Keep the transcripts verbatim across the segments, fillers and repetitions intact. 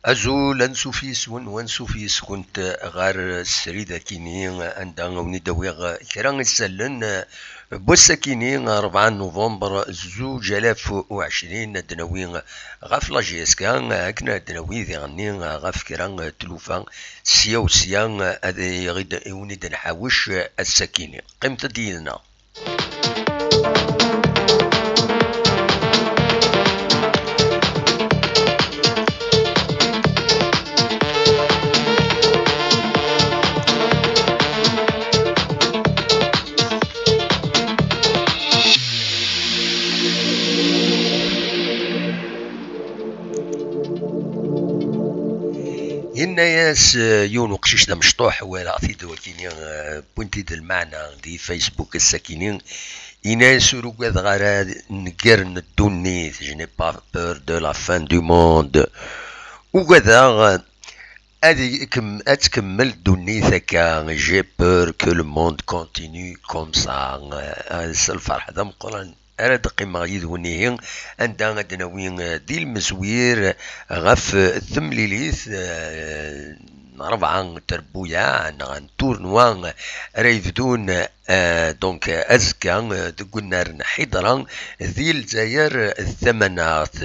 Azul, ansuf yis-wen, wansuf yis-kent ɣer srid akini, anda awen-id-awiɣ kra isallen n wass akini, rebɛa n november zuǧ alaf u ɛecrin, ad d-nawi ɣef la J S K, akken ad d-nawi diɣenni ɣef kra n tlufa sya u sya, ad awen-id-nḥawec ass akini. Qqimet-d yid-neɣ. Yenna-yas, eh, yiwen uqcic d amecṭuḥ, walaɣ-t-id wakini, eh, wwin-t-id lmeɛna di Facebook ass-akini. Yenna-yas: "Ur ugadeɣ ara nnger n ddunit, je n'ai pas peur de la fin du monde." Ugadeɣ ad ikem-, ad tkemmel ddunit akka, "J'ai peur que le monde continue comme ça." Eh, s lferḥ d ameqqran ara d-qqimeɣ yid-wen ihi, anda ad d-nawi, eh, di lmezwir ɣef, eh, temlilit, eh, n rebɛa n trebbuyaɛ neɣ n tournoi ara yebdun, eh, donc, eh, azekka, eh, deg unnar n Ḥidra di Lezzayer, eh, tamaneɣt.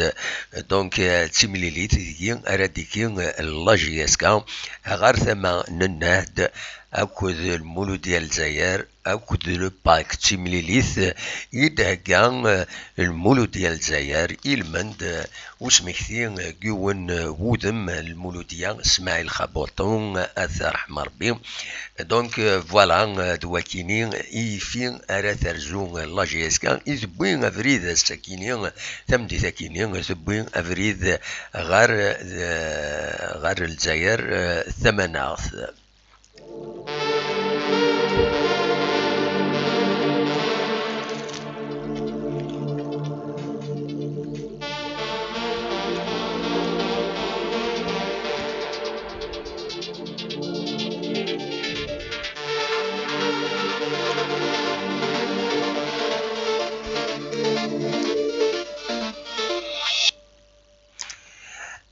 Donc, eh, d timlilit deg-i ara d-tigi, eh, la J S K ɣer tama n Nnehd akked Lmuludya n Lezzayer akked le pack d timlilit i d-thegga, eh, Lmuludya n Lezzayer, ilmend, eh, usmekti, eh, n yiwen, eh, wudem, eh, Lmuludya Smaɛil Xabuṭu, eh, ad t-yerḥem Rebbi. Donc, eh, voilà, eh, d wakini i yifi ara terzu, eh, la J S K, i tewwi abrid ass-akini, eh, tameddit-akini, eh, tewwi abrid ɣer, eh, ɣer Lezzayer, eh, tamaneɣt.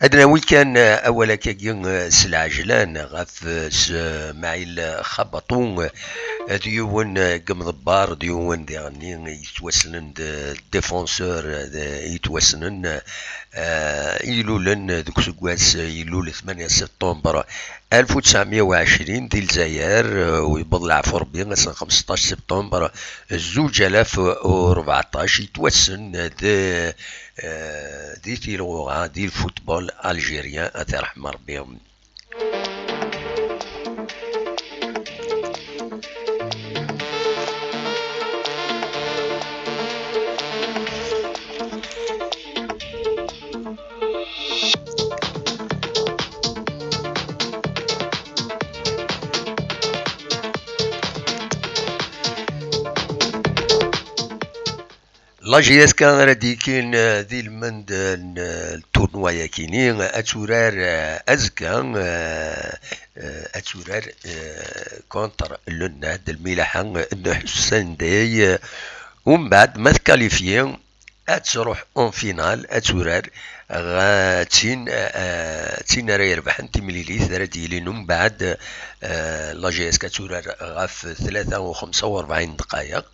Ad nawi kan, eh, awal akkagi, eh, s lɛejlan ɣef, eh, Smaɛil Xabaṭu, eh, d yiwen, eh, n yimḍebber, d yiwen diɣenni yettwassnen d, eh, défenseur, eh, d, yettwassnen, eh, ilulen deg useggas, eh, ilul tmanya septembre alef u tesɛemya u ɛecrin di Lezzayer, eh, u yewweḍ leɛfu Rebbi ass n xmesṭac septembre zuǧ alaf u rbeɛṭac, yettwassen d, eh, di tilɣuɣa, di lfutbol algérien, ad t-yerḥem Rebbi. La J S K ara d-yekin, eh, di lmend, eh, n, eh, lturnwa-yakini, ad turar, eh, azekka, eh, eh, ad turar, eh, contre le Nahd, lmilaḥa n Ḥusen Day, eh, umbeɛd ma tkalifyi, ad truḥ en finale, ad turar ɣa-, d tin, eh, d tin ara irebḥen timlilit ara d-yilin umbeɛd, eh, la J S K ad turar ɣef tlata u xemsa u rebɛin ddqayeq,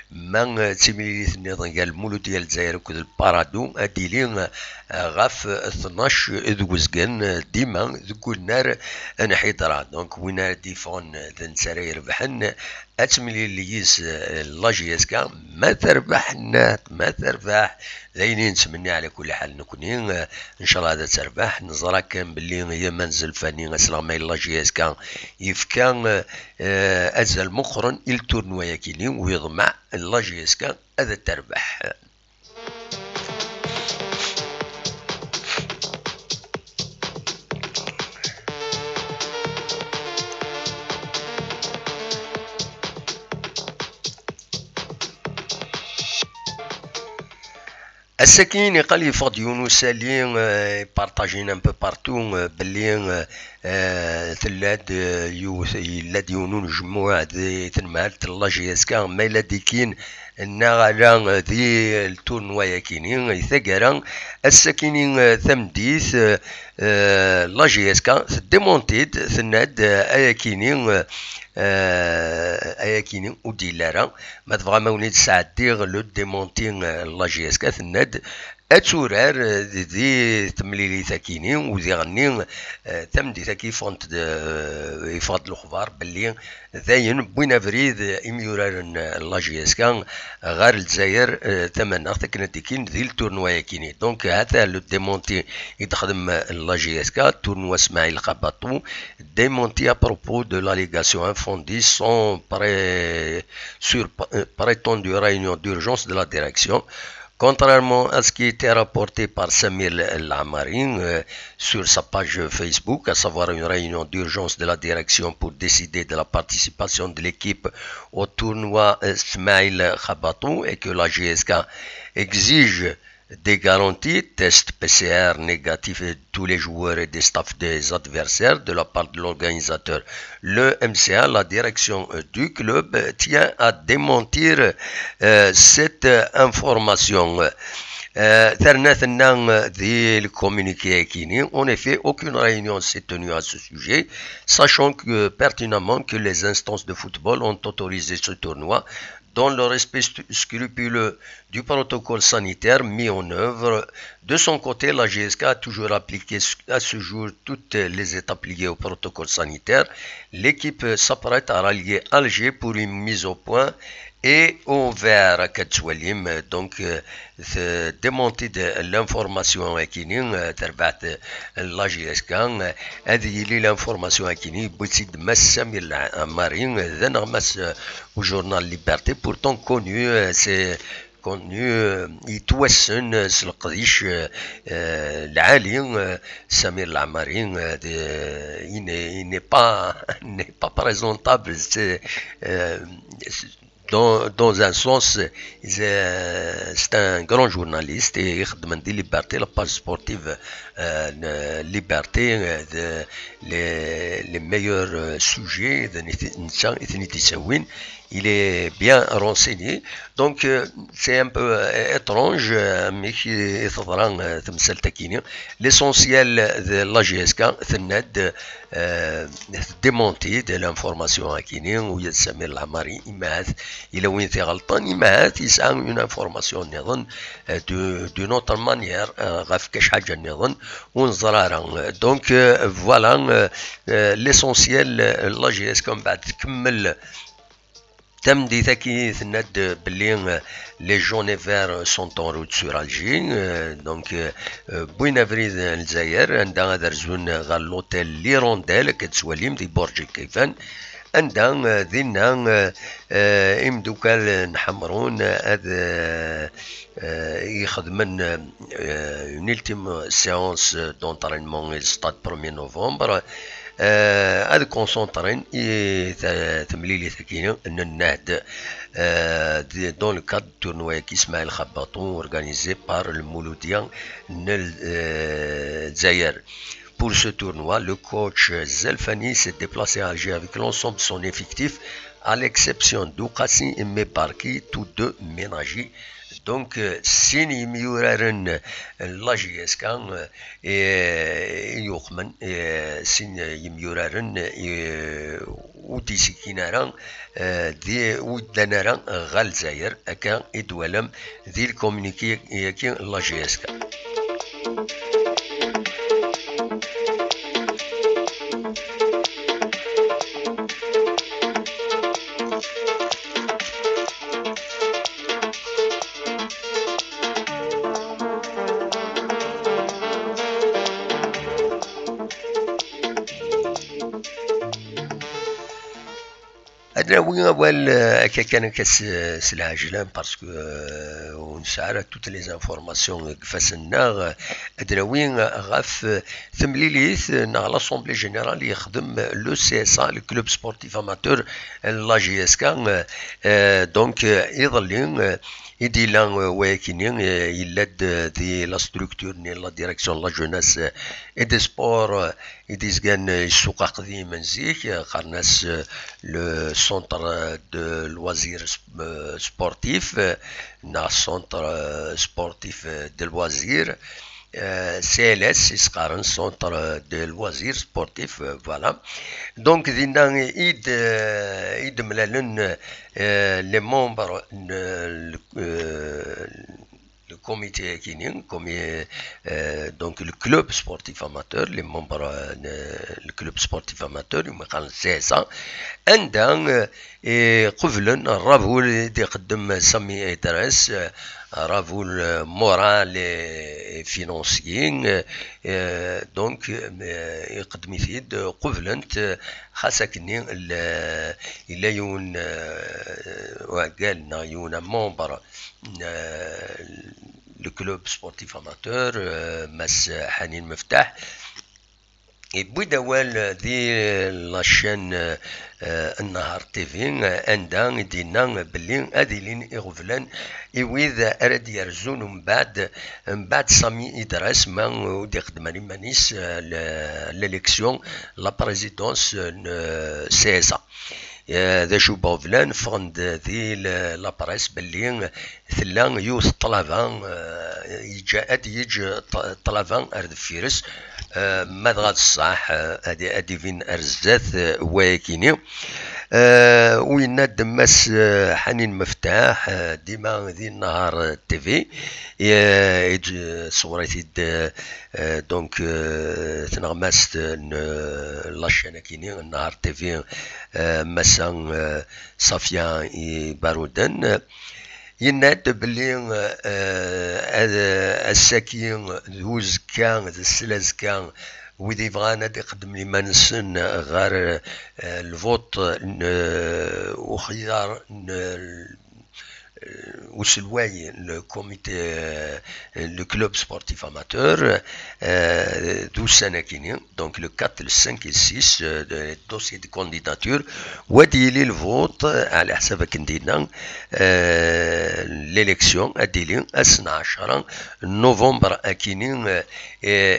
ma, eh, d timlilit nniḍen gar Lmuludya n Lezzayer akked Lparadu ad d-tili, eh, ɣef tnac deg uzgen, eh, dima deg unnar n Ḥidra. Donc win ara d-yeffɣen d netta ara irebḥen, ad temlil yis, eh, la J S K, ma terbeḥ Nnehd, ma terbeḥ, d ayen i nettmenni ɛla kulli ḥal nekni, eh, ncallah ad terbeḥ. Neẓra kan belli Yaman Zelfani, asleɣmay n la J S K, yefka, eh, azal meqqren i lturnwa-yakini, u yeḍmeɛ la J S K ad terbeḥ. Ass-agi niqal yeffeɣ-d yiwen usali, eh, partagen un peu partout, eh, belli, eh, eh, tella-d, eh, yiwet, yella-d yiwen unejmuɛ di tenmehalt n la J S K, ma yella d-ikin neɣ ala, eh, di lturnwa-yakini, i taggara, ass-akini, eh, tameddit, eh, eh, la J S K teddimonti-d, tenna-d, eh, ayakini, eh, eh, ayakini ur d-yelli ara. Ma tebɣam, ad wen-id-sɛeddiɣ le démenti, eh, n la J S K, tenna-d ad turar, eh, di, di temlilit-akini, u diɣenni, eh, tameddit-agi yeffɣent-d, eh, yeffeɣ-d lexbar belli dayen wwin abrid, eh, imyuraren, eh, n la J S K ɣer Lezzayer, eh, tamaneɣt, akken ad d-ikin di lturnwa-yakini. Donc, hata le démenti i d-texdem, eh, la J S K, tournoi Smaïl Khabatou, démenti à propos de l'allégation infondée sans pré-, sur, euh, prétendue réunion d'urgence de la direction. Contrairement à ce qui était rapporté par Samir Lamari, euh, sur sa page Facebook, à savoir une réunion d'urgence de la direction pour décider de la participation de l'équipe au tournoi, euh, Smaïl Khabatou, et que la J S K exige des garanties, test P C R négatif de tous les joueurs et des staffs des adversaires de la part de l'organisateur, le M C A, la direction, euh, du club, euh, tient à démentir, euh, cette, euh, information. Euh, terna tenna, euh, di le communiqué-akini, en effet, aucune réunion s'est tenue à ce sujet, sachant que, pertinemment que les instances de football ont autorisé ce tournoi dans le respect stu-, scrupuleux du protocole sanitaire mis en œuvre. De son côté, la J S K a toujours appliqué s-, à ce jour toutes les étapes liées au protocole sanitaire. L'équipe s'apprête à rallier Alger pour une mise au point et au vert, akka d-tettwalim. Donc, euh, teddimonti-d l'information-akini, euh, terbaɛt, euh, la J S K, euh, ad yili l'information-akini, yewwi-tt-id Mass Samir Lamari, euh, d aneɣmas, euh, au journal Liberté, pourtant connu, euh, c'est connu, euh, yettwassen, euh, s leqdic, euh, euh, lɛali, euh, Samir Lamari, euh, de, il n'est, il n'est pas, n'est pas présentable, c'est, euh, dans, dans un sens, c'est, c'est un grand journaliste et ixeddem di Liberté, la page sportive, euh, Liberté, euh, de, les, les meilleurs, euh, sujets, de, netta i ten-id-ittawin. Il est bien renseigné. Donc, euh, c'est un peu, euh, étrange, euh, amek i teḍra, euh, temsalt-akini. L'essentiel de la J S K, tenna-d, euh, démenti de l'information-akini, u yella Samir Lamari, imahat, yella win iɣelṭen, imahat, yesɛa une information niḍen, euh, de, d'une autre manière, euh, ɣef kra ḥaǧa niḍen, ur neẓri ara. Donc, euh, voilà, euh, euh, l'essentiel, euh, la J S K, mbeɛd tkemmel tameddit-agi, tenna-d belli, euh, les jaunes et verts sont en route sur Alger, euh, donc, euh, euh, wwin abrid n Lezzayer, anda ad rzun ɣer l'hôtel L'Hirondelle, akka d-tettwalim, di Burj Kifan, anda, euh, dinna, euh, euh, imdukal n Ḥemrun ad, euh, euh, ixedmen, euh, une ultime séance d'entraînement i stade premier novembre. Euh, ad concentré i ta-, temlilit-agi n nnehd, euh, di-, dans le cadre du tournoi Ismaël Khabatou organisé par le Mouloudia n, euh, Dzaïr. Pour ce tournoi, le coach Zelfani s'est déplacé à Alger avec l'ensemble de son effectif, à l'exception d'Ouqassi et Mebarki, tous deux ménagés. Donc, euh, sin yimyuraren n la J S K, euh, i, i yuqmen, euh, sin yimyuraren, euh, ur d-isikkin ara, euh, di, ur ddan ara ɣer Lezzayer, akka i d-twalam di lkomuniki-agi n la J S K. Ad nawi awal, euh, akka kan, akka s, s lɛejla, parce que, euh, ur nesɛi ara toutes les informations deg ifassen-nneɣ. Ad nawi ɣef, euh, temlilit, euh, neɣ l'assemblée générale i yexdem le C S A, le club sportif amateur n la J S K, euh, euh, donc, euh, iḍelli, euh, i d-yella, euh, wayakini, euh, yella-d, euh, di la structure-nni, la direction de la jeunesse, euh, et des sports, euh, i d-izgan, euh, i ssuq aqdim n zik, euh, qqaren-as, euh, le centre, euh, de loisirs sp-, euh, sportifs, euh, neɣ centre, euh, sportif, euh, de loisirs, euh, C L S i s-qqaren, centre, euh, de loisirs sportifs, euh, voilà. Donc, dinna i d-, euh, i d-mlalen, euh, les membres, euh, le, euh, le comité-agi-ni, comi-, euh, donc le club sportif amateur, les membres, euh, ne-, le club sportif amateur, iwumi qqaren C S A, anda, euh, i qeblen rrabul i d-iqeddem Sami Idres, euh, rrabul, euh, moral et, et financier, euh, euh, donc, euh, iqeddem-it-id, euh, qeblen-t, euh, xas akkenni, le, yella yiwen, euh, uɛeggal neɣ yiwen un membre, euh, le club sportif amateur, euh, Mass Ḥanin Meftaḥ, yewwi-d awal di la chaîne, euh, Nnahar T V, euh, anda i d-yenna belli ad ilin iɣeblan i wid ara d-yerzun mbeɛd, mbeɛd Sami Idres, ma ur d-ixeddem ara iman-is, euh, le-, l'élection, la présidence, euh, n, euh, C S A. Eh, d acu n iɣeblan, ffɣen-d di l-, la presse belli tella yiwet ṭṭlaba, eh, yeǧǧa, ad yeǧǧ ṭ-, ṭṭlaba ar deffir-s, eh, ma dɣa d ṣṣeḥ, eh, ad, ad ibin ar zdat, eh, wayakini. Eh, u yenna-d Mass, eh, Ḥanin Meftaḥ, eh, dima di Nnahar T V, eh, yeǧ-, ṣewwer-it-id, eh, eh, donc, eh, tneɣmast n, eh, la chaîne-akini, Nnahar T V, eh, massa, eh, Safia Ibaruden, eh, yenna-d belli, eh, ad, ass-agi d uzekka d sslazekka, wid yebɣan ad iqeddmen iman-nsen ɣer, eh, lvuṭ n, eh, uxyar n, eh, uselway, le comité, euh, le club sportif amateur, euh, d ussan-akini, donc le quatre, le cinq et le six, euh, de dossier de candidature, u ad yili lvuṭ, euh, ɛla ḥsab akken d-yenna, euh, l'élection ad d-tili ass n ɛecṛa novembre akini, euh,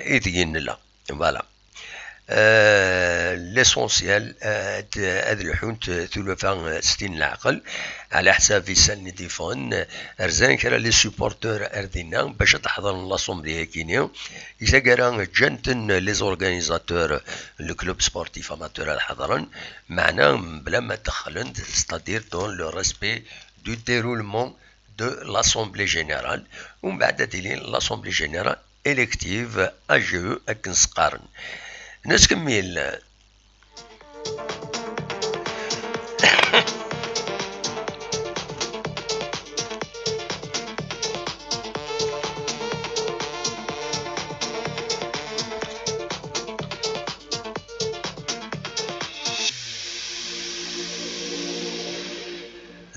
i deg i nella. Voilà. Euh, l'essentiel, euh, ad, ad lḥunt tulufa, euh, s tin n leɛqel, ɛla ḥsab isallen i d-iffɣen, euh, rzan kra les supporteurs ar dinna bac ad ḥeḍren l'assemblée-agi-ni. I taggara, ǧǧan-ten les organisateurs, le club sportif amateur ad ḥeḍren, meɛna mebla ma ddexlen, c'est-à-dire dans le respect du déroulement de l'Assemblée Générale, umbeɛd ad d-tili l'Assemblée Générale élective, A G E akken s-qqaren. Nettkemmil.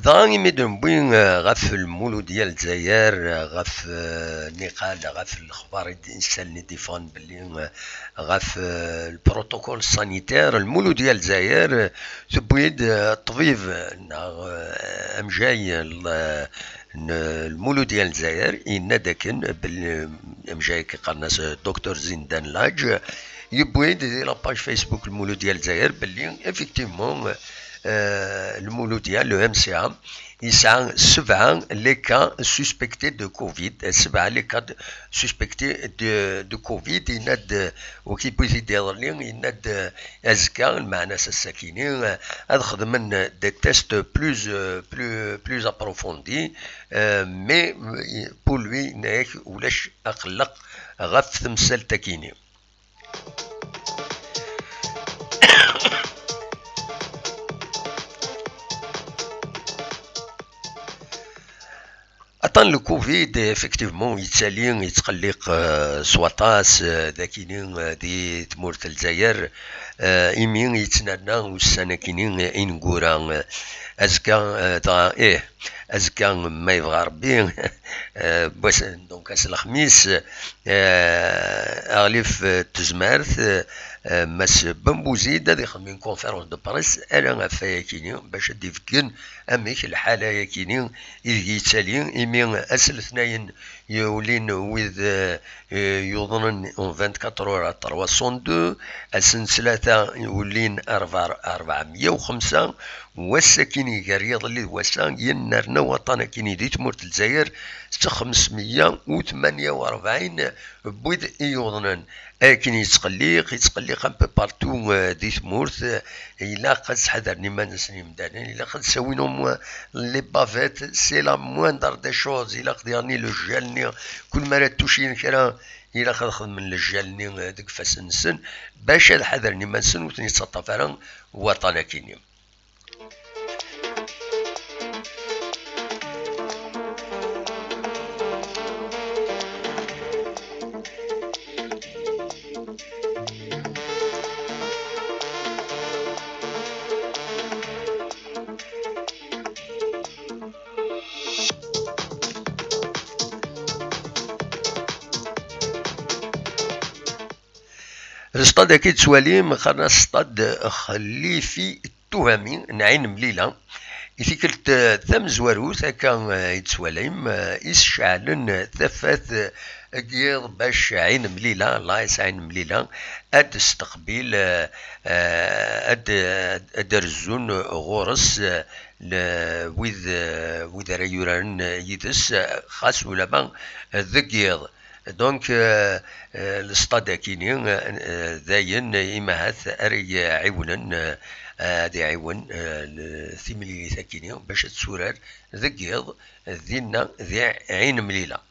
Dɣa imi d-newwi, eh, ɣef Lmuludya n Lezzayer, eh, ɣef, eh, niqal, ɣef lexbar i d-, isallen i d-iffɣen belli, eh, ɣef, eh, le protocole sanitaire, Lmuludya n Lezzayer, eh, tewwi-d, eh, ṭṭbib, eh, neɣ, eh, amejjay, eh, n Lmuludya n Lezzayer, yenna-d akken belli, eh, amejjay i qqaren-as, eh, Docteur Zindan Laj, yewwi-d di la page Facebook Lmuludya n Lezzayer belli, effectivement, eh, Lmuludya, le M C A, yesɛa sebɛa les cas suspectés de covid, eh, sebɛa les cas de, suspectés de, de covid, yenna-d, eh, u k-yewwi-t-id iḍelli, yenna-d, eh, azekka, lmeɛna s ass-akini, eh, ad xedmen des tests plus, eh, plus, plus approfondis, eh, mais, eh, pour lui, yenna-yak ulac aqelleq ɣef temsalt-akini. Aṭan le covid, effectivement, yettali, yettqelliq, eh, s waṭas, eh, d akini, eh, di tmurt n Lezzayer, eh, imi yettnerna ussan-akini, eh, ineggura, eh, azekka, eh, dɣa, ih, azekka, ma yebɣa Rebbi, eh, wass, donc, ass n lexmis, eh, aɣlif, eh, n tezmert, eh, eh, Mass Bembouzid ad ixdem une conférence de presse ala ɣef wayakini, bac ad d-ibeggen amek lḥala-yakini ideg yettali, imi ass n letnayen yulin wid, eh, eh, yuḍnen en vingt-quatre heures à trois cent deux, ass n ttlata yulin rebɛa-, rebɛemya u xemsa, wass-akini gar yiḍelli d wass-a, yennerna waṭṭan akini di tmurt n Lezzayer s xemsmya u tmanya u rebɛin n wid i yuḍnen. Akken yettqelliq, yettqelliq un peu partout, euh, di tmurt. Euh, ilaq ad sḥadren iman-nsen yimdanen, ilaq ad sawin au moins les bavettes, c'est la moindre des choses. Ilaq diɣen le gel-nni, kul mi ara ttucin kra, ilaq ad xedmen le gel-nni, euh, deg ifassen-nsen, bac ad ḥadren iman-nsen ur ten-yettaṭṭaf ara waṭṭan akini. Stade-agi tettwalim, qqaren-as stade Xlifi Tuhami n Ɛin Mlila. I tikkelt, eh, tamezwarut, akka, eh, i d-tettwalim, eh, i sceɛlen, eh, tafat, eh, n yiḍ bac Ɛin Mlila, l'A S Ɛin Mlila, ad d-testeqbil, eh, eh, ad, ad d-rezzun ɣur-s, eh, le-, wid, eh, wid ara yuraren, eh, yid-s, eh, xas ulama, eh, deg yiḍ. Donc, euh, euh, le stade akini, euh, euh, dayen, euh, imahat ara iɛiwnen, euh, ad iɛiwen, euh, le-, timlilit akini, bac ad turar deg yiḍ, dinna, di Ɛin Mlila.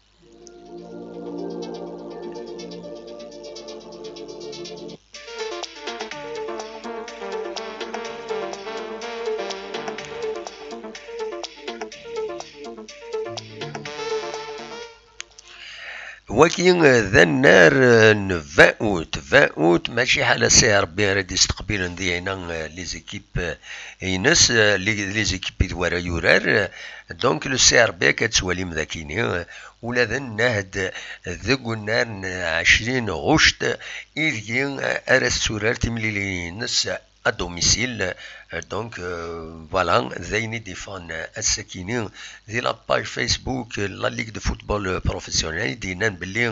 Wagi, eh, d annar, eh, n vingt août. Vingt août, mačči ḥala C R B ara d-isteqbilen dinna, eh, les équipes, eh, ines, eh, les, les équipes i d wara yurar. Donc, le C R B akka tettwalim dakini, eh, ula d nnehd deg unnar n ɛecrin ɣuct, ideg, eh, ara tetturar timlilin-ines à domicile. Euh, donc, euh, voilà, d ayen i d-iffɣen, euh, ass-akini di la page Facebook, euh, la Ligue de football, euh, professionnel, i d-yennan belli,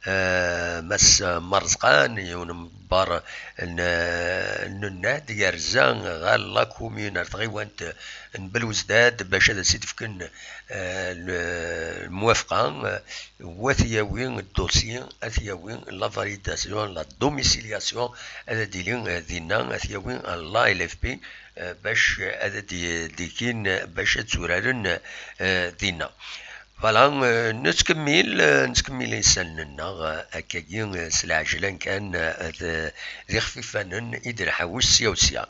euh, Mass Marezqan, yiwen n bar n, n nnehd, yerza ɣer la commune, ar tɣiwant n Belwezdad, bac ad as-id-fken, euh, le-, lmuwafqa, euh, wa t-yawi dossier, ad t-yawi la validation, la domiciliation, ad d-ili, eh, dinna, ad t-yawi la L F P, eh, bac ad d-, d-ikin, eh, bac ad tturaren, eh, dinna. Voilà, eh, nettkemmil, eh, nettkemmil isallen-nneɣ, eh, akkagi, eh, s lɛejlan kan, eh, d, d ixfifanen i d-nḥawes sya u sya.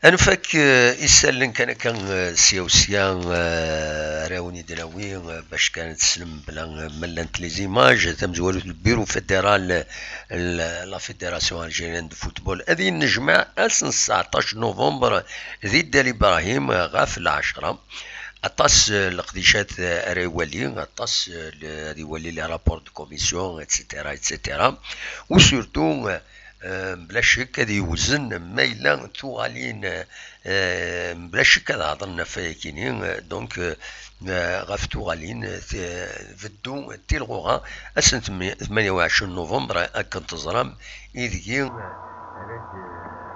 Ad nfak, eh, isallen kan akka, eh, sya u sya, eh, ara wen-id-nawi, eh, bac kan ad teslem bla, eh, ma llant les images, tamezwarut, le bureau fédéral, eh, l-, la Fédération Algérienne de Football, ad yennejmaɛ ass n tseɛṭac novembre di Dda Ibrahim, eh, ɣef lɛecṛa. Aṭas, eh, leqdicat, eh, ara iwali, aṭas, eh, le-, ad iwali les rapports de commission, et cetera, et cetera. Ou surtout, eh, eh, mebla ccek ad yewzen ma yella tuɣalin, eh, mebla ccek ad hedṛen ɣef wayakini, eh, donc, eh, eh, ɣef tuɣalin, eh, t-, beddu tilɣuɣa, ass n tmanya u ɛecrin novembre, akken teẓram, ideg, eh, ara d-,